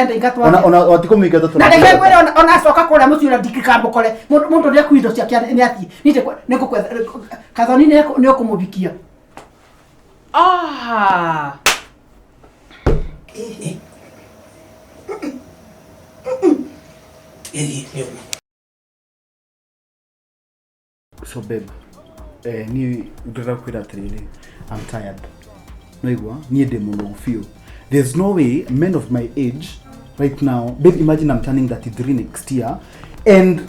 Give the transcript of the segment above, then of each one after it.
Enda ingatwo. Ona watikũmũingata. Na reke ngwĩre, ona acoka kũrĩa mũciĩ ũrĩa ndingĩkamũkore mũndũ ũrĩa akuindo ciake nĩ athiĩ. Niĩ nĩngũkwetha Kathoni, nĩ ũkũmũbikia. Ah. Ĩĩ, nĩ ũguo. So babe, niĩ ndĩrenda kwĩra atĩrĩrĩ, I'm tired. Noigua niĩ ndĩ mũnogu biũ. There's no way men of my age right now, babe. Imagine I'm turning 33 next year, and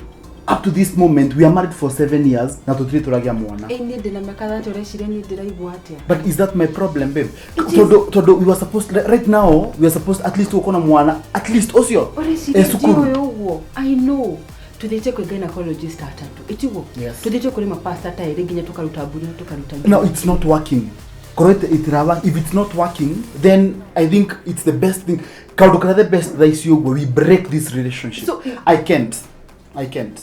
up to this moment we are married for 7 years na tũtirĩ tũragĩa mwana. Ĩ niĩ ndĩna mĩaka 30, ũreciria niĩ ndĩraigua atĩa? But is that my problem, babe? It is. Tondu we were supposed, right now we are supposed at least gũkorwo na mwana at least ũcio Ũreciria eh, cukuru. ndiũĩ ũguo? I know tuthiĩte kwĩ gynecologist atatũ, ĩtiguo? Yes. Tuthiĩte kũrĩ mapasta ta erĩ, nginya tũkaruta mbũri na tũkaruta. No, it's not working. Korwo itirawa, if it's not working, then I think it's the best thing, kaundu karia the best thaa ici ũguo, we break this relationship. I can't, I can't.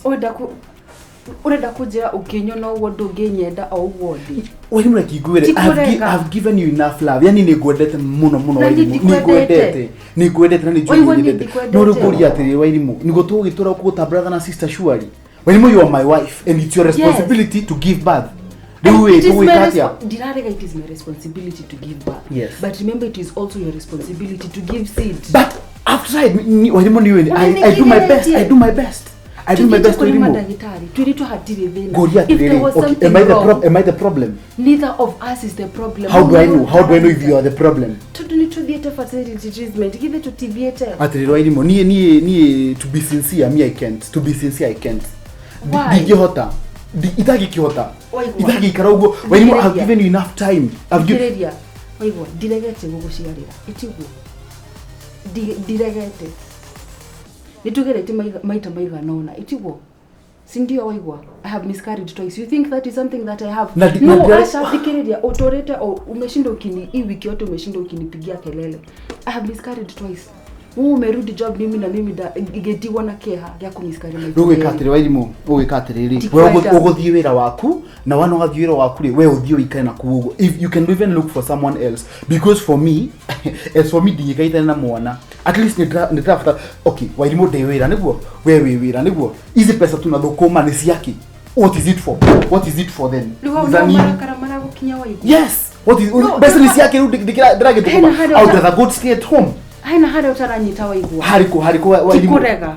Ũrenda kũnjĩra ũkĩnyona ũguo ndũngĩnyenda o ũguo ndĩ? Wairimu, reke ngwĩre, Ti kũrega. I've given you enough love. Yani nĩ ngwendete mũno mũno. Na niĩ Wairimu, nĩ ndikwendete. ngwendete, nĩ ngwendete na nĩ njũĩ Waigua, nĩ niĩ nyendete. ndikwendete. No rĩu ngũria atĩrĩrĩ, Wairimu, nĩguo tũgũgĩtũra kũgũ ta brother na sister? Surely, Wairimu, you are my wife and it's your responsibility to give birth. Rĩu ĩ It is my tũgwĩka atĩa? Ndirarega, it is my responsibility to give birth. Yes. But remember, it is also your responsibility to give seed. But I've tried. Wairimu, nĩ I do my best. I do my best. I do my Tuthiĩte best, kũrĩ Wairimu. mandagĩtarĩ, twĩrĩtwo hatirĩ thĩna. Ngũria If there atĩrĩrĩ, was okay, something am I the wrong, am I the problem? Neither of us is the problem. How do I know? How do I know if you are the problem? Tondũ nĩ tũthiĩte fertility treatment, githĩ tũtithiĩte? Atĩrĩrĩ Wairimu, niĩ to be sincere, me, I can't. To be sincere, I can't. Why? Ndingĩhota. Itangĩkĩhota. Waigua. Itangĩikara ũguo, Wairimu. I've Thikĩrĩria. given you enough time. I've given Thikĩrĩria, waigua, ndiregete gũgũciarĩra, ĩtiguo? Ndiregete, nĩ tũgeretie maita maigana ũna, ĩtiguo? Sindio? Waigua, I have miscarried twice. You think that is something that I have Na no aca, thikĩrĩria, ũtũrĩte o umeshinda ukini, hii wiki yote umeshinda ukinipigia kelele. I have miscarried twice. Wewe umerudi job, mimi na mimi ngĩtigwo na kĩeha gĩa kũmiscarry maita Rĩu gwĩka merĩ. atĩrĩ, Wairimu, ũgwĩka atĩrĩrĩ, we Ndikwenda. ũgũthiĩ wĩra waku, na wana wathiĩ wĩra waku rĩ, we ũthiĩ ũikare na kũu ũguo. If you can even look for someone else, because for me, as for me, ndingĩkaithana na mwana. At least nĩ ndĩrabatara. Okay, Wairimu, ndĩ wĩra nĩguo, we wĩ wĩra nĩguo, ici pesa tunathũkũma nĩ ciake. What is it for? What is it for then? Rĩu hau Za no nini? marakara maragũkinya, waigua? Yes, what is No, mbeca nĩ ciake rĩu Hena ndĩragĩthũkũma? harĩa I would rather go stay at home. Hena harĩa ũtaranyita, waigua? Harĩkũ, harĩkũ, Ti Wairimu? kũrega.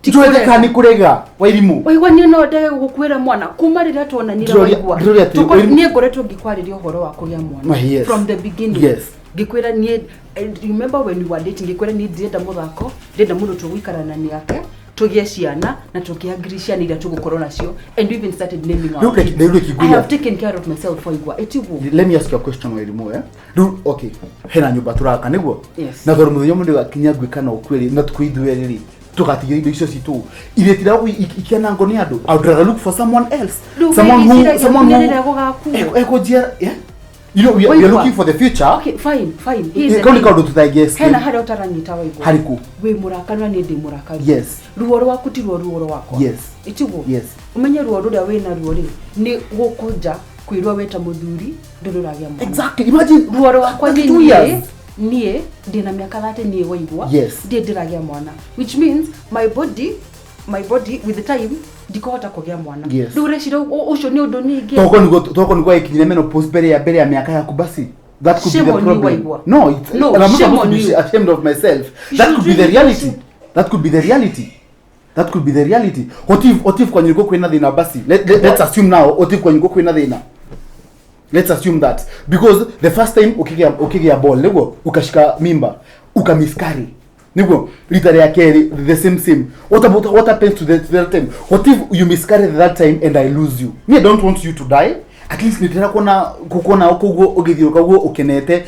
Ti Njũĩ kũrega. kana nĩ kũrega, Wairimu. Waigua, niĩ no ndege gũkwĩra mwana kuma rĩrĩa tuonanire. Waigua, Ndĩroria atĩrĩ, Wairimu. Niĩ ngoretwo ngĩkwarĩria ũhoro wa kũgĩa mwana Ah, yes. from the beginning. Ngĩkwĩra niĩ, remember when we were dating, ngĩkwĩra niĩ ndirenda mũthako, ndĩrenda mũndũ tũgũikarana nake, tũgĩe ciana na tũkĩangiri ciana iria tũgũkorwo nacio, and we even started naming our Rĩu kids. rĩu reke I ngwĩre. have taken care of myself, waigua, ĩtiguo? Let me ask you a question, Wairimu, eh? Rĩu okay, hena nyũmba tũraka nĩguo? Yes. Na tondũ mũthenya ũmwe nĩgakinya ngwĩka na ũkwĩrĩ na tukũ ithuĩ rĩ tũgatigira indo icio citũ iretira ikianangwo nĩ andũ. I would rather look for someone else, Rĩu someone who wĩciragia someone nginya who rĩrĩa gũgakuo. Ekũnjia, yeah? You know, we are Waigua. looking for the future. Okay, fine, fine. Here's the Kau nĩ thing. kaũndũ tũtangĩ. Hena harĩa ũtaranyita, waigua? Harĩkũ? Wĩ mũrakaru na niĩ ndĩ mũrakaru. Yes. Ruo rwaku ti ruo ruo rwakwa. Yes. Ĩtiguo? Yes. Ũmenye ruo rũrĩa wĩna ruo rĩ, nĩ gũkũnja kwĩrwo weta mũthuri ndũrĩ ũragĩa mwana. Exactly, imagine Ruo rwakwa nĩ 32 niĩ years. niĩ ndĩna mĩaka 30 niĩ, waigua? Yes. Ndiĩ ndĩragĩa mwana, which means my body with the time ndikũhota kũgĩa mwana. Yes. Rĩu ũreciria ũcio nĩ ũndũ ningĩ. Toko nĩguo ĩkinyire menopause mbere ya mĩaka yaku basi. That could Shame be the on you, problem. Waigua. No, it's, No, and I'm not shame supposed to on be you. ashamed of myself. You That should could be the really reality. That could be the reality. That could be the reality. What if kwanyu nĩkuo kwĩna thĩna basi? Let's assume now, what if kwanyu nĩkuo kwĩna thĩna? Let's assume that because the first time ukigĩa ball nĩguo ukashika mimba, ukamiscarry nĩguo, rita rĩa kerĩ the same same. What about, what happens to the time? What if you miscarry that time and I lose you? Me, I don't want you to die. At least nĩndĩrenda kuona kukuona koguo ũgĩthiũrũka ũguo ũkenete.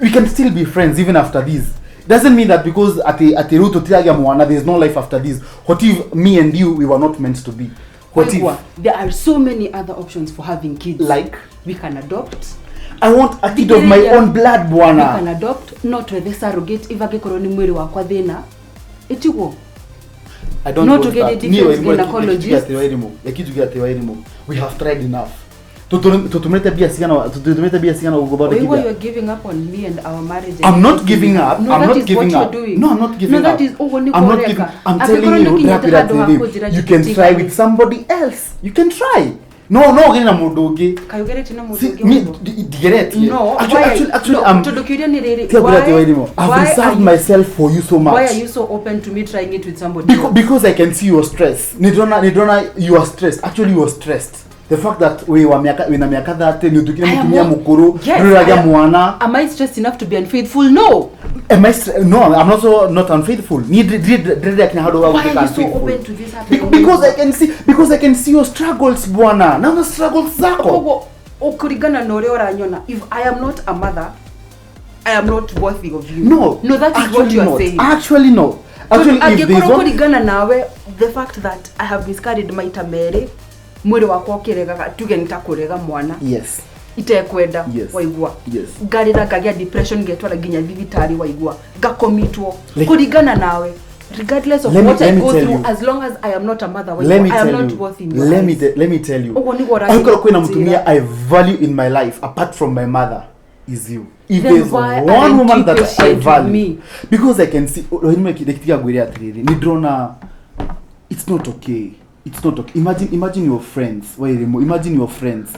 We can still be friends even after this. Doesn't mean that because ati rĩu tũtiragĩa mwana, there's no life after this. What if me and you, we were not meant to be? What if? Waigua, there are so many other options for having kids. Like? We can adopt. I want a kid of my Thikĩrĩria. own blood, We bwana. can adopt, no twethe surrogate if angĩkorwo nĩ mwĩrĩ wakwa thĩna, ĩtiguo? I don't Not want to get that. a different Niĩ Wairimu, gynecologist. reke njuge atĩ Wairimu, we have tried enough. Tutumĩte mbia cigana, tutumĩte mbia cigana Oigua, gũthondekithia? you're giving up on me and our marriage. I'm not giving up. No, I'm that not is what giving you're up. doing. No, I'm not giving No, that up. is ũguo nĩguo I'm not ũreka. giving. I'm Angĩkorwo telling you, nĩũkinyĩte ndĩrakwĩra handũ ha atĩrĩrĩ, kũnjĩra you can try njĩtĩkanie. with somebody else. You can try. No, no ũgĩre na mũndũ ũngĩ. Kaĩ ũgeretie na mũndũ Si, ũngĩ mi ũguo? ndigeretie. No, Actually, why- actually, no, I'm tondũ kĩũria nĩ rĩrĩ, Tiga kwĩra atĩ why- Wairimu, I've why are reserved you- myself for you so much. Why are you so open to me trying it with somebody Because, else? because I can see your stress. Nidona you are stressed. Actually you are stressed. The fact that we wa miaka wina miaka 30 ni utukire I am mutumia not- mukuru, Yes, nduragia I am- mwana. Am I stressed enough to be unfaithful? No. Am I no, I'm not so not unfaithful. Ni ndire kinya handu wa Why gutuika are you so unfaithful. open to this happening? Because I can see, because I can see your struggles bwana. Naona struggles zako. Koguo ũkũringana na ũrĩa ũranyona, if I am not a mother, I am not worthy of you. No. No, that is what actually you are not. saying. Actually no. Actually if there's Angĩkorwo one kũringana nawe, the fact that I have miscarried maita merĩ, mwĩrĩ wakwa ũkĩregaga, tuge nĩ ta kũrega mwana Yes. itekwenda, Yes. waigua, Yes. ngarĩra ngagĩa depression, ngetwara nginya thibitarĩ, waigua, ngakomitwo, Like- kũringana nawe, regardless of Let me- what I let me go tell through, you. as long as I am not a mother, Let waigua, me I am tell not you. worthy in your Let me eyes. let me tell you. Ũguo nĩguo ũrageria Angĩkorwo kwĩna kũnjĩra. mutumia I value in my life apart from my mother is you. If Then there's why one aren't woman you that I patient with value, me? because I can see rĩtiga ngwĩre atĩrĩrĩ, nĩ ndĩrona it's not okay. It's not okay. Imagine your friends. Wairimu, imagine your friends.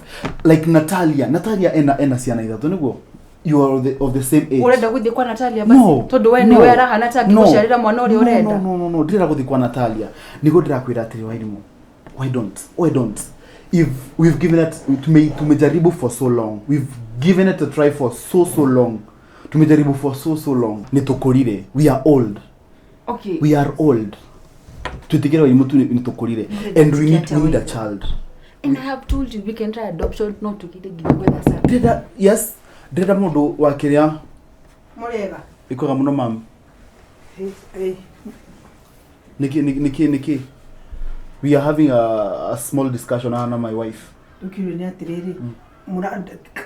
Like Natalia. Natalia ena ciana ithatũ nĩguo? You are of the same age. Ũrenda gũthiĩ kwa Natalia basi? No. Tondũ we no, nĩwe arahana ta no, angĩgũciarĩra mwana ũrĩa no, ũrenda. No. Ndĩrenda gũthiĩ kwa Natalia. Nĩguo ndĩrakwĩra atĩrĩ Wairimu. Why don't? Why don't? If we've given it, tumejaribu for so long. We've given it a try for so long. Tumejaribu for so long. Nĩtũkũrire. We are old. Okay. We are old. Twĩtĩkĩre Wairimu tu nĩtũkũrire. And we need a child. And I have told you we can try adoption, no tũkire nginya gwetha Sarah. Ndĩrenda, yes, ndĩrenda mũndũ wa kĩrĩa Mũrĩega. ĩkwega mũno mam. Ĩ, Niki. We are having a small discussion na my wife. Rĩu kĩũria nĩ atĩrĩrĩ,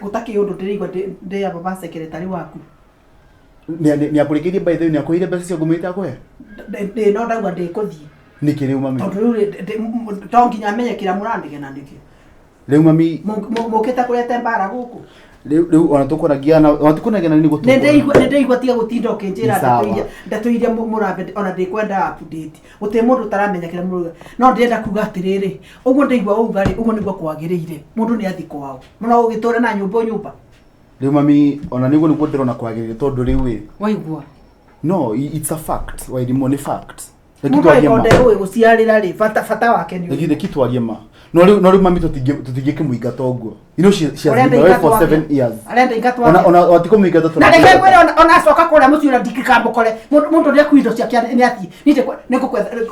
gũtakĩ ũndũ ndĩraigua ndĩ aba ba secretary waku. Nĩakũrĩkĩirie by the way, nĩakũheire mbeca cio ngũmĩte akũhe? Ndĩ no ndauga ndĩkũthiĩ. Nĩkĩ rĩu mami? Tondũ rĩu rĩ, to nginya menye kĩrĩa mũrandigena nĩkĩo. Rĩu mami, Mũkĩte kũrete mbara gũkũ. rĩu ona tũkwaragia na ona tũkwaragia na nĩ Nĩ gũtũkũra. ndĩraigua tiga gũtinda ũkĩnjĩra Nĩ sawa. ndeto iria mũrambe ona ndĩkwenda update. Gũtirĩ mũndũ ũtaramenya kĩrĩa mũrauga. No ndĩrenda kuga atĩrĩrĩ, ũguo ndĩraigua wauga rĩ, ũguo nĩguo kwagĩrĩire. Mũndũ nĩ athiĩ kwao. Mũno ũgĩtũre na nyũmba o nyũmba. Rĩu mami, ona nĩguo nĩguo ndĩrona kwagĩrĩire tondũ rĩu ĩ. Waigua. No, it's a fact. Wairimu nĩ fact. Reke Mũndũ twarie ma. angĩkorwo ndeũĩ gũciarĩra rĩ, bata wake nĩ Reke reke twarie ma. No rĩu mami tũtingĩkĩmũingata ũguo. You know she has Ũrenda been away for ingatwo 7 atĩa? years. Arenda ingatwo Ona atĩa? ona watikũmũingata Na reke ngwĩre ona acoka kũrĩa mũciĩ ũrĩa ndingĩkamũkore. Mũndũ nĩakue indo ciake nĩ athiĩ. Niĩ nĩngũkwetha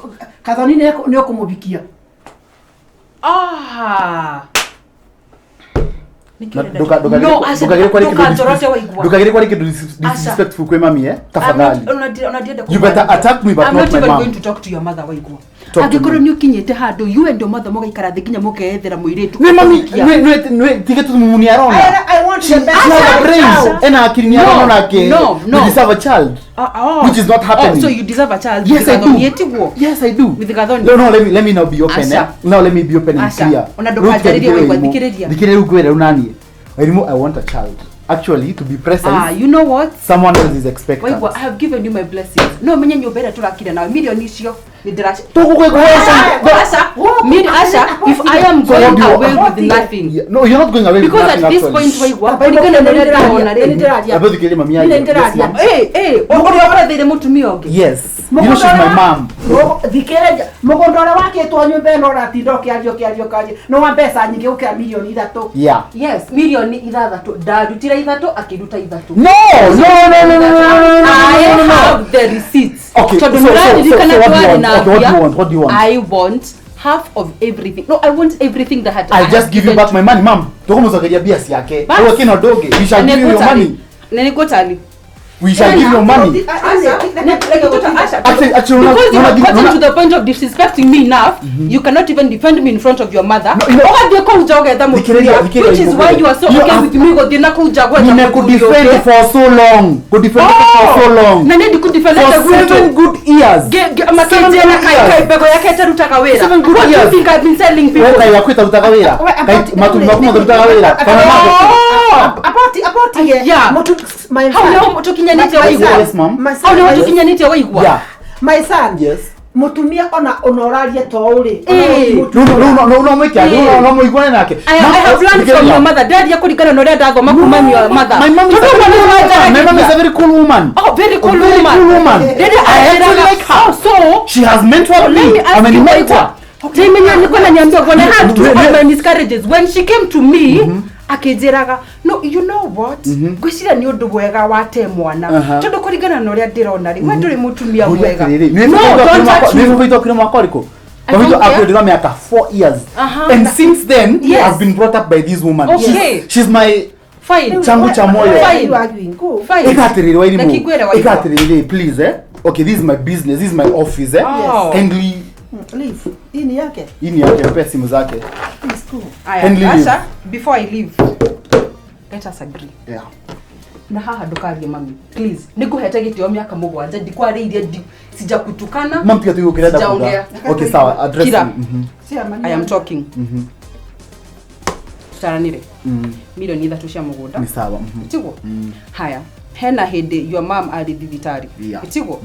Kathoni nĩ ũkũmũhikia. Ah. Na No, aca, ndũkanjorote waigua. ndukagire kwari kindu Aca. disrespectful kwi mami eh I'm tafadhali not- ona ndienda You better kũmwarĩria. attack me, but I'm not not my even mom. going to talk to your mother waigua. Talk to Angĩkorwo me. nĩ ũkinyĩte handũ you and your mother mũgaikara thĩ nginya mũkeyethera mũirĩtu ni mami ũkũhikia. ni tige tu muni arona I want she the best. she has a Aca, brain aca. ena akili ni No, arona nake no, no. we deserve a child Ah, oh. Which is not happening. Oh, so you deserve a child yes with I do Gathoni, ĩtiguo? yes I do With Gathoni. No, let me now be open Aca. eh now let me be open and Aca. clear. Ona Rĩu ndũkanjarĩrie tiga waigua, Wairimu. thikĩrĩria. Thikĩrĩria rĩu ngwĩre rĩu naniĩ Wairimu I want a child actually to be precise. Ah, you know what? Someone else is expectant. Waigua, I have given you my blessings. No menye nyũmba ĩrĩa tũrakire nawe milioni icio nĩ ndĩraci Aca, Aca, if I am So what going do you away want? with nothing. Yeah, no, you're not going away with Because at nothing, this actually. point waigua, kũringana na ũrĩa ndĩrona rĩ. Nĩndĩraria. Abethu kĩrĩ mami aria. Nĩ ndĩraria. Yes, ma'am. Eh, eh, ũrĩa ũratheire mũtumia ũngĩ. Yes. You know she's my mom. Thikĩrĩria mũgũnda ũrĩa wakĩtwo nyũmba ĩno ũratinda ũkĩaria ũkĩaria ũkĩaria nĩ wa mbeca nyingĩ gũkĩra milioni ithatũ. Yeah. Yes, milioni ithathatũ. Ndarutire ithatũ, akĩruta ithatũ. No, no, no, no, no, no, no, no, I no, no, no. have the receipts. Okay, Tondũ so- so- nĩũraririkana so what do you twarĩ want? na Okay, what do you mbia. want? What do you want? I want half of everything. No, I want everything that had I'll just give you back my money, ma'am. Tũkũmũcokeria mbia ciake. Bas. Ũguo kĩna ũndũ ũngĩ. We shall give you your money. Nĩngũtari. We shall give you money. Actually, actually, Because you no, have no, gotten no, to the point of disrespecting me enough, you cannot even defend me in front of your mother. No, you know- Ũgathiĩ kũu nja ũgetha Thikĩrĩria, mũtumia, thikĩrĩria, which is why you are so You okay have- with me gũthiĩ na kũu nja gwetha mũthuri Nimekudefend ũngĩ. for so long. Kudefend for so long. Na niĩ ndikũdefendete For gwitũ. 7 good years. Makĩnjĩra Seven kai years. kai mbegũ yake ĩtarutaga wĩra. Seven good What do you years. think I've been selling Wewe people? kai yaku ĩtarutaga wĩra. We- Kai matumbi maku matarutaga wĩra. Kana Oh! Apoti apoti Yeah. Mutu my Hau nĩho tũkinyanĩtie waigua. Yes, ma'am. My Hau nĩho son. tũkinyanĩtie waigua. Yeah. My son. Yes. Mutumia ona ona ũraria to ũrĩ. Eh. No no no no no mwĩke no no mũiguane nake. I, Ma'am, I have learned from thikĩrĩria. your mother. Ndaria kũringana na ũrĩa ndathoma kuma your mother. My mom is a Tondũ very mwana cool woman. My mom is a very cool woman. Oh, very cool A very woman. cool woman. Rĩrĩa I actually anjĩraga- like her. Oh, so She has mentored let me. me ask I'm a you mentor. Waigwa. Timenya nilikuwa naniambia when I had two Ne- of ne- my miscarriages when she came to me akĩnjĩraga no you know what ngwĩciria nĩ ũndũ mwega wate mwana tondũ kũringana na ũrĩa ndĩrona rĩ we ndũrĩ mũtumia mwega. No, don't touch me. Nĩ witokire mwaka ũrĩkũ? I don't Witũ care. akuĩrĩrwo mĩaka 4 years. And since then Yes. I've been brought up by this woman. Okay. She's my Fine. changu cha moyo. Fine. Fine. Ĩka atĩrĩrĩ Wairimu. Reke ngwĩre Waigwa. Ĩka atĩrĩrĩ please eh. Okay, this is my business, this is my office eh. Oh. Kindly Leave. Hii ni yake. hii ni yake, mpe simu zake. Please go. Aya, Kindly leave. Asha, before I leave, let us agree. Yeah. Na haha ndukarie mami please nĩngũhete gĩtĩo mĩaka 7 ndikwarĩirie sijakutukana. Mam pia tu ukirenda kuga. Sijaongea. Okay, sawa, address Kira. me. Chairman. I am talking. Tũtaranĩre 3 milioni cia mũgũnda Ni sawa. Tiguo haya hena hĩndĩ your mom arĩ thibitarĩ. Tiguo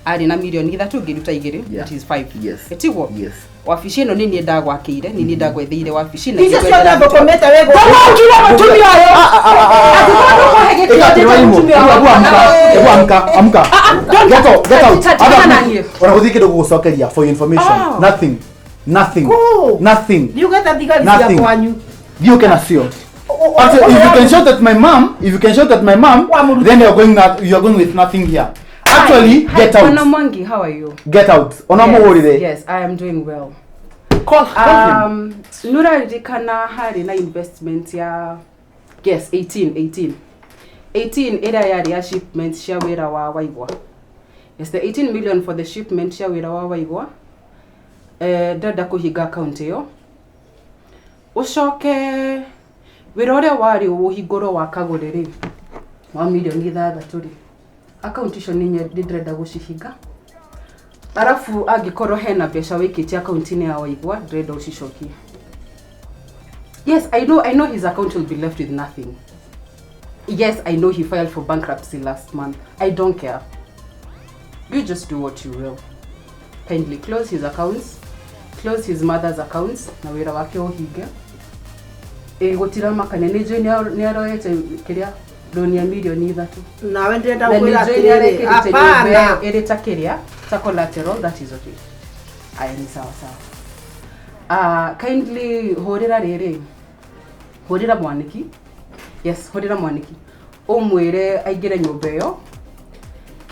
arĩ na 3 milioni ngĩruta 2 Yeah. it is 5. Yes. Tiguo Yes. wabici ĩno nĩ niĩ ndagwakĩire nĩ niĩ ndagwetheire wabici na Icio ngĩgwethera ciothe thũkũmĩte wĩ gũkũ. Ndũgũkira mũtumia ũyũ angĩkorwo ndũkũhe gĩtĩo Ĩka atĩrĩ ndĩta Wairimu. mũtumia Ebu wakwa. amka. Ebu amka. Amka. Ah, ah, don't Get out, get out. Tigana na niĩ. Ona gũthiĩ kĩndũ gũgũcokeria for your information. Oh. Nothing. Nothing. Go. Nothing. Ndiũgeta thigari cia Nothing. kwanyu. Thiĩ ũke nacio. Actually, if you can shout at my mom, if you can shout at my mom, Wamũruta. then you're going not, you're going with nothing here. Actually, Hi, get Bwana out. Mwangi, how are you? Get out. Ona Yes, mũhũrĩre. Yes, I am doing well. Call him. Nũraririkana harĩ na investment ya yes 18 18 18 ĩrĩa yarĩ ya shipment cia wĩra wa Waigwa. Yes, the 18 million for the shipment cia wĩra wa Waigwa. Ndĩrenda kũhinga account ĩyo ũcoke wĩra ũrĩa warĩ ũhingũrwo wa Kagũrĩ rĩ wa 6 milioni rĩ account icio nĩ ndĩrenda gũcihinga arabu angĩkorwo hena mbeca wĩkĩtie akaunti-inĩ ya Waigwa ndĩrenda ũcicokie. Yes, I know his account will be left with nothing. Yes, I know he filed for bankruptcy last month. I don't care. You just do what you will. Kindly close his accounts, close his mother's accounts na wĩra wake ũhinge. Ĩ gũtiramakania nĩ njũĩ nĩ aroete kĩrĩa loan ya 3 milioni. Nawe ndĩrenda Na nĩ gũkwĩra njũĩ nĩ atĩrĩrĩ. arekĩrĩte nyũmba Hapana. ĩyo ĩrĩ ta kĩrĩa ta collateral. That is okay. Aya nĩ sawa sawa. Kindly hũrĩra rĩrĩ hũrĩra mwaniki. Yes, hũrĩra mwaniki ũmwĩre aingĩre nyũmba ĩyo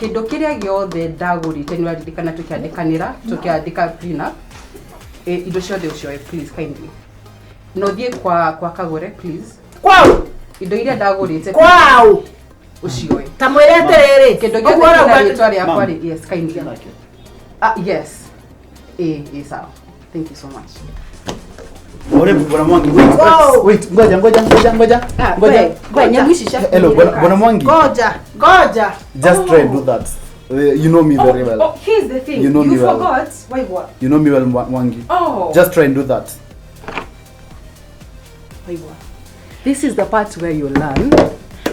kĩndũ kĩrĩa gĩothe ndagũrĩte nĩ ũraririkana tũkĩandĩkanĩra tũkĩandĩka prenup. Indo ciothe ũcioe please kindly na ũthiĩ kwa Kagũre please. Kwau. Indo iria ndagũrĩte Kwau. ũcioe. Ta mwĩre atĩrĩrĩ. Kĩndũ Ũguo gĩothe kĩna ũrauga rĩtwa rĩakwa Ma'am. rĩ yes kindly. Yes, ĩ sawa, thank you so much. Ore Bwana Mwangi, wait, Go. wait, ngoja, ngoja, ngoja, ngoja. Ngoja. We nyamũ ici cia Hello, Bwana Mwangi. Ngoja, ngoja. Just try and do that. You know me very well. Oh, here's the thing. You know you me well. forgot Waigwa. You know me well, Mwangi. Oh. Just try and do that. Waigwa. This is the part where you learn.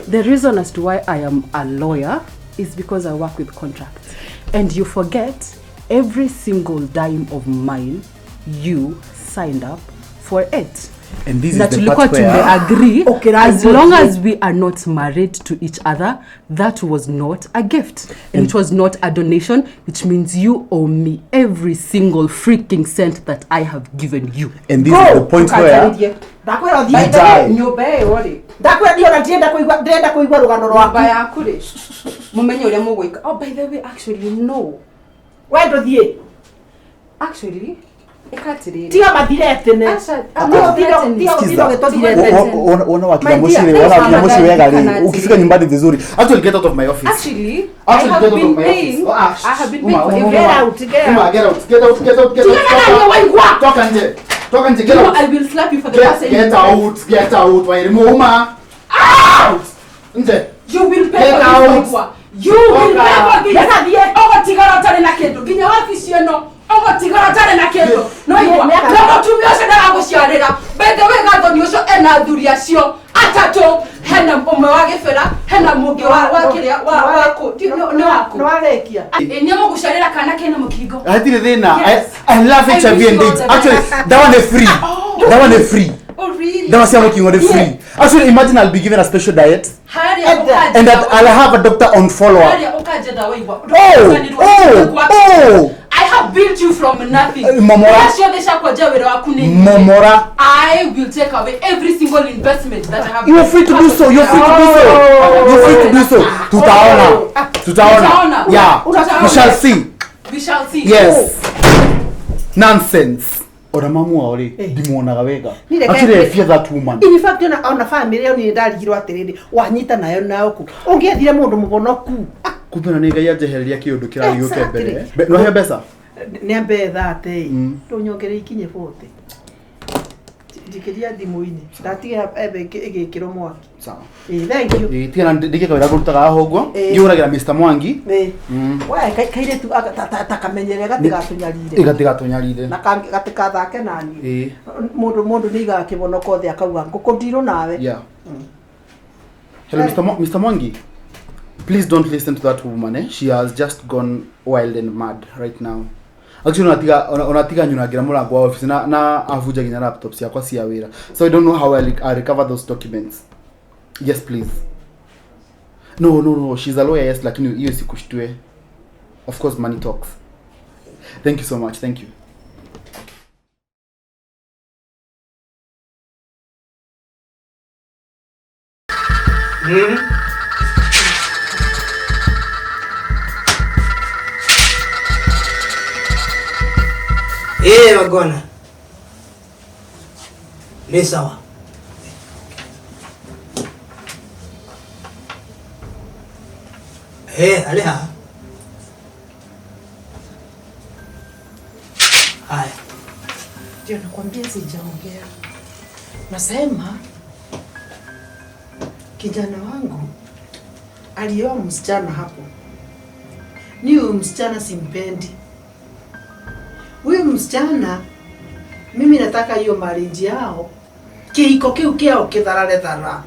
The reason as to why I am a lawyer is because I work with contracts. And you forget every single dime of mine, you signed up for it. And this Na is the tulikuwa part where tumeagree Okay, as I long would- as we are not married to each other, that was not a gift and it was not a donation, which means you owe me every single freaking cent that I have given you. And this is the point where Ndakwĩra You ũthiĩ. die. Nyũmba ĩyo rĩ Ndakwĩra ndiona ndĩrenda kũigua rũgano nyũmba rwaku. yaku rĩ mũmenye ũrĩa mũgwĩka. Oh, by the way, actually no. We ndũthiĩ. Actually Ĩka atĩrĩrĩ. Tiga mathire tene. Aca, Tiga Sikiza. tiga gĩtũthire tene. Ona wakinya My dear, mũciĩ, ona wakinya mũciĩ wega Kana rĩ, atĩrĩ. ukifika nyumbani vizuri. Actually get out of my office. Actually, I Actually, have get out been of my office. paying. Oh, ah, I have been Uma, paying for Uma, every. Get out, get Uma, out. get out, get out, get out, get out. Tigana na niĩ waigua. Toka nje. Toka nje, get You know, out. I will slap you for the Get, first time. get out, get out. Wairimu, Uma. Out. Nje. You will pay Get for this, out. waigua. You will Toka. pay for this. Nĩgathiĩ. Ũgũtigara ũtarĩ na kĩndũ nginya wabici ĩno ũgũtigara ũtarĩ na kĩndũ no igua Nĩ- na mũtumia ũcio ndaragũciarĩra by the way gathoni ũcio ena athuri acio atatũ hena ũmwe wa gĩbĩra hena mũngĩ wa kĩrĩa wa kũ nĩ waku Nĩwarĩkia. ĩ nĩegũgũciarĩra kana kena mũkingo Hatirĩ thĩna. Yes. I love I HIV wish and you all AIDS. the Actually, best. that one is free. That one is free. Oh, really? Dawa cia mũkingo nĩ free. Actually, imagine I'll be given a special diet Harĩa Enda. and that I'll have a doctor on follow-up. Harĩa ũkanjetha waigua. Oh, oh, oh. I have built you from nothing. Momora. Mbeca ciothe cia kwenja wĩra waku nĩ nyingĩ. Momora. I will take away every single investment that I have. You're free to do so. You're free to do so. You're free to do so. Tutaona. Tutaona. Tutaona. Yeah. Tutaona. We shall see. We shall see. Yes. Nonsense. Ona mamu wao rĩ, Eh. ndimuonaga wega. Niĩ reke- Actually, I fear that woman. In fact ona family ĩyo niĩ ndarigirwo atĩrĩrĩ wanyita nayo nao kũ ũngĩethire mũndũ mũhonoku. Ah, Kumbe na nĩ Ngai anjehereria kĩũndũ kĩrarĩ gĩũke Exactly. mbere. No he mbeca? Nĩ ambe thate Mm. ndũnyongerere ikinye 40 njikĩria thimũ-inĩ ndatiga embe ĩgĩkĩrwo mwaki. Sawa. Ĩ, thank you. Ĩ, tiga na ndĩke kawĩra ngũrutaga haha ũguo. Eh. Ngĩhũragĩra Mr. Mwangi. Ĩ. Mm. We kairĩtu ta kamenyere gatigatũnyarire Ĩgatigatũnyarire. na gatikathake naniĩ. Ĩ. Mũndũ nĩ aigaga kĩbonoko thĩ akauga ngũkũ ndirũ nawe. Yeah. Hello, Mr. Mwangi. Please don't listen to that woman. Eh? She has just gone wild and mad right now. Actually, unatiga nyunagira murango wa office na avunja nginya laptops yakwa cia wira. So I don't know how I'll recover those documents. Yes, please. No, no, no. She's a lawyer, yes, lakini hiyo sikushtue. Of course, money talks. Thank you so much. Thank you. Eh, wagwana. Ni sawa. Eh, ale ha. Haya. Ndio nakwambia sijaongea. Nasema kijana wangu alioa msichana hapo. Ni huyu msichana simpendi. Huyu msichana mimi nataka hiyo marriage yao kĩhiko kĩu kĩao kĩtharare thara.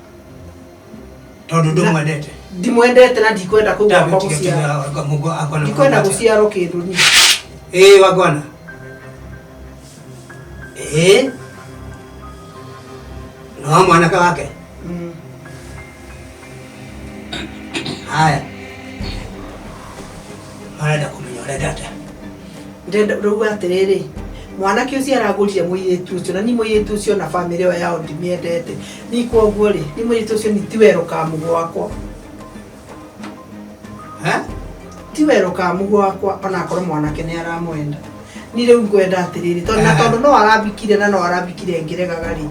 Tondu ndumwendete. Ndimwendete na ndikwenda kũu gwakwa gũciara. Ndikwenda gũciarwo kĩndũ niĩ. Eh, wagwana. Eh. No mwanake wake. Mm. Haya. Marenda kũmenya ũrenda atĩa. Ndĩrenda rĩu atĩrĩrĩ mwanake ũcio aragũrire mũirĩtu ũcio na ni mũirĩtu ũcio na bamĩrĩ ĩyo yao ndimĩendete ni koguo rĩ ni mũirĩtu ũcio ni ti werũ kamũgũ wakwa. Eh? Ti werũ kamũgũ wakwa onakorwo mwanake nĩ aramwenda ni rĩu ngwenda atĩrĩrĩ tondũ na tondũ no arambikire na no arambikire ngĩregaga rĩ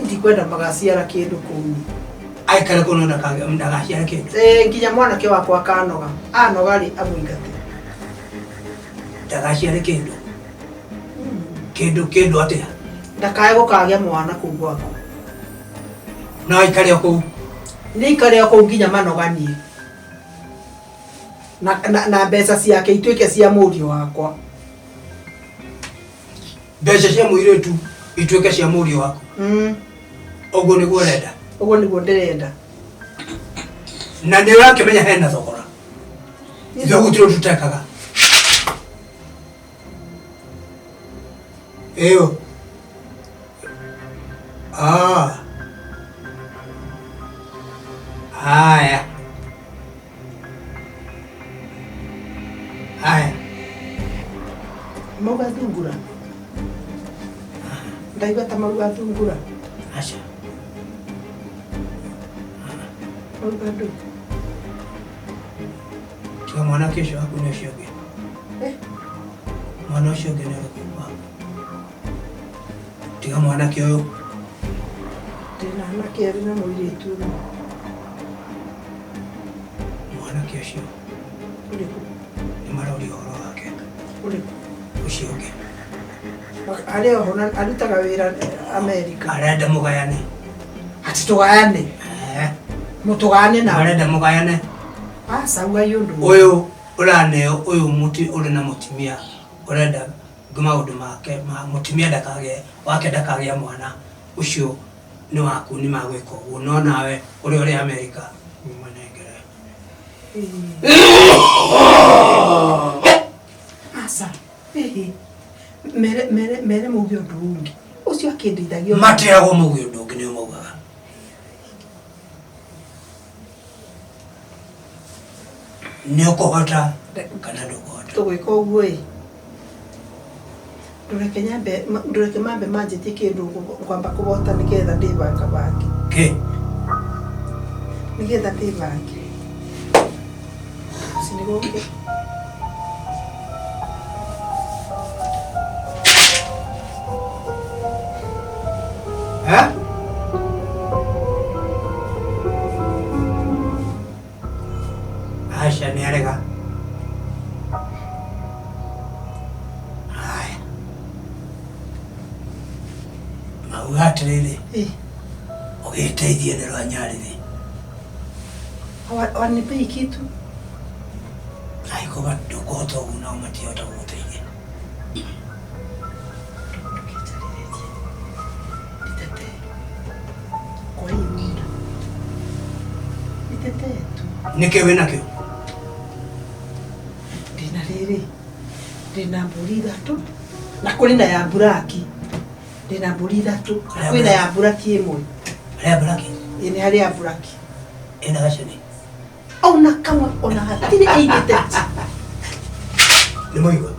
ndikwenda magaciara kĩndũ kũu. Aikare kũu no ndagaciare kĩndũ. Ĩ, nginya mwanake wakwa akanoga anoga rĩ amũingate. Ndagaciare kĩndũ. Kĩndũ atĩa? Ndakae gũkagĩa mwana kũu gwakwa. No aikare o kũu. Nĩ aikare o kũu nginya manoganie. Na mbeca ciake ituĩke cia mũriũ wakwa. Mbeca cia mũirĩtu ituĩke cia mũriũ waku. Mm. Ũguo nĩguo ũrenda. Ũguo nĩguo ndĩrenda. Na nĩ ũrakĩmenya hena thogora. Ithuĩ gũtirĩ ũndũ tũtekaga. Ĩyo. Ah. Haya. Haya. Mauga thungura. Ndaigua ta mauga thungura. Aca. Mauga ndũ. Tiga mwanake ũcio waku nĩ ũcio ũngĩ. Eh? Mwana ũcio ũngĩ nĩ ũrĩkũ waku? Tiga mwanake ũyũ. Ndĩna anake erĩ na mũirĩtu ũmwe. Mwanake ũcio. Ũrĩkũ? Nĩ maroria ũhoro wake. Ũrĩkũ? Ũcio ũngĩ. Arĩ oho na arutaga wĩra Amerika. Arenda mũgayane. Atĩ tũgayane? Eh. Mũtũgayane na? Arenda mũgayane. Aca ugai ũndũ. Ũyũ ũraneo ũyũ mũti ũrĩ na mũtumia ũrenda maũndũ make ma mũtumia ndakagĩe wake ndakagĩa mwana ũcio nĩ waku nĩ magwĩka ũguo no nawe ũrĩa ũrĩ Amerika manengere. Aca. Ĩhĩ. Mere mere mere muge ũndũ ũngĩ. Ũcio akĩndeithagia. Matiragwo mauge ũndũ ũngĩ nĩo maugaga. Nĩ ũkũhota kana ndũkũhota. Tũgwĩka ũguo ĩ. Ndũreke nyambe ndũreke mambe manjĩtie kĩndũ ngwamba kũbota nĩgetha ndĩbangabange. Kĩ? Nĩgetha ndĩbange. Ũcio nĩ gũkĩ. Eh? Aca nĩ arega. Haya. Mauga atĩrĩrĩ, ũgĩteithie nĩ rwanyarĩrĩ. Wanipei kitu. Angĩkorwo ndũkũhota ũguo nao matihota gũgũteithia. Ndũkĩnjarĩrĩrie. Nitetee. Kwa hii muda. Nitetee tu. Nĩkĩ wĩnakĩo? Ndĩna rĩrĩ, ndĩna mbũri ithatũ na kũrĩ na ya mburaki. Ndĩna mbũri ithatũ na kwĩna ya mburaki ĩmwe. Harĩ ya mburaki? Ĩĩ nĩ harĩ ya mburaki. Ĩna gacini? Ona kamwe ona hatirĩ ĩinĩte. Nĩ mũigua?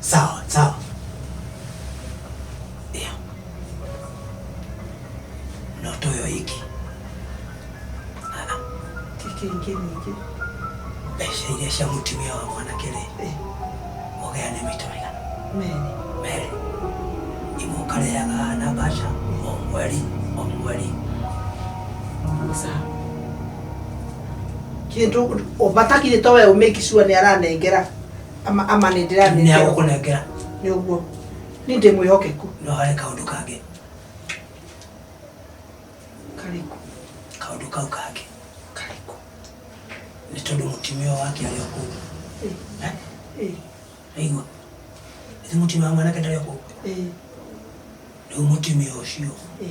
Sawa, sawa. Ĩyo. No toyo iki. Kĩngĩ ningĩ. Mbeca iria cia mũtumia wa mwanake rĩ, ũgayane maita maigana? Merĩ. Merĩ. Imwe ũkarĩaga na mbaca o mweri o mweri. Sawa. Kĩndũ ũbatakire to we ũ make sure nĩ aranengera ama ama nĩ Nĩ ndĩranengera. agũkũnengera. Nĩ ũguo. Niĩ ndĩ mwĩhokeku. No harĩ kaũndũ kangĩ. Karĩkũ? Kaũndũ kau kangĩ. Karĩkũ? Nĩ tondũ mũtumia wake arĩ o kũu. Ĩ. Eh? Aigua. Ĩthi mũtumia wa mwanake ndarĩ o kũu. Ĩ. Rĩu mũtumia ũcio Ĩ.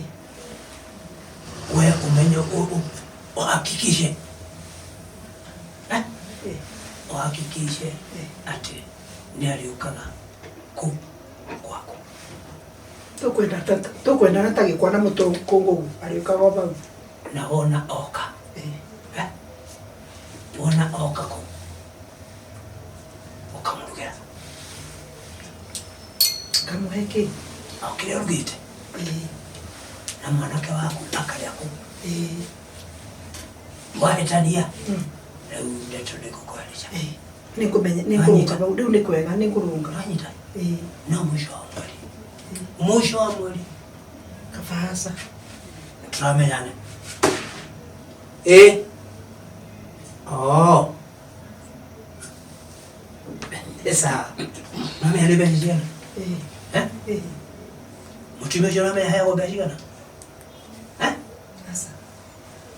we ũmenye ũhakikishe. Eh? Ĩ. Ũhakikishe atĩ nĩ arĩũkaga kũu kwaku. Tũkwendana ta gĩkwa na mũtũkũngũgũ arĩũkaga o vau. Na wona oka. Ĩ. Eh? Wona oka kũu ũkamũrugĩra. Ngamũhe kĩ? O kĩrĩa ũrugĩte. Ĩ. Na mwanake waku akarĩa kũu. Ĩ. Wahĩtania rĩu ndeto ndĩgũkwereca. Ĩ. Nĩngũmenya nĩngũrũnga vau rĩu nĩ kwega nĩngũrũnga. Wanyita? Ĩ. No mũico wa mweri. Mũico wa mweri. Kaba aca. Tũramenyane. Ĩ. Oh. Nĩ sawa. Ũramenya nĩ mbeca cigana? Ĩ. Eh? Ĩ. Mũtumia ũcio ũramenya aheagwo mbeca cigana? Eh? Aca.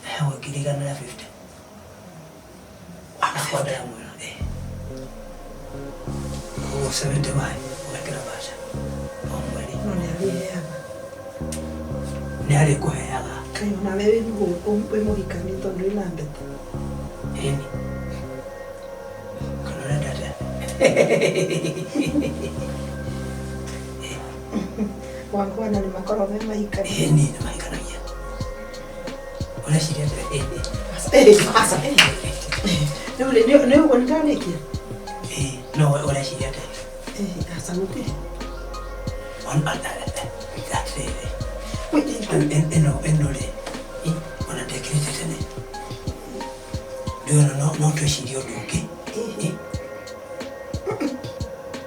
Aheagwo 150,000. Akwa ndĩramwĩra. Ĩ. Koguo 75 ũgekĩra mbeca o mweri. No nĩ arĩheaga. Nĩ arĩkũheaga. Kaĩ onawe wĩ mũhikania tondũ wĩna mbete. Ĩni. Kana ũrenda atĩa? Wangwana nĩ makoragwo me mahikania. Ĩni nĩ mahikanagia. Ũreciria atĩa? Ĩ, aca. Rĩu rĩ, nĩ ũguo nĩndarĩkia? Ĩ, no we ũreciria atĩa? Ĩ, aca gũtirĩ. Atĩrĩrĩ. Ĩno ĩno rĩ, ona ndekĩrĩte tene. Rĩu ona no twĩcirie ũndũ ũngĩ.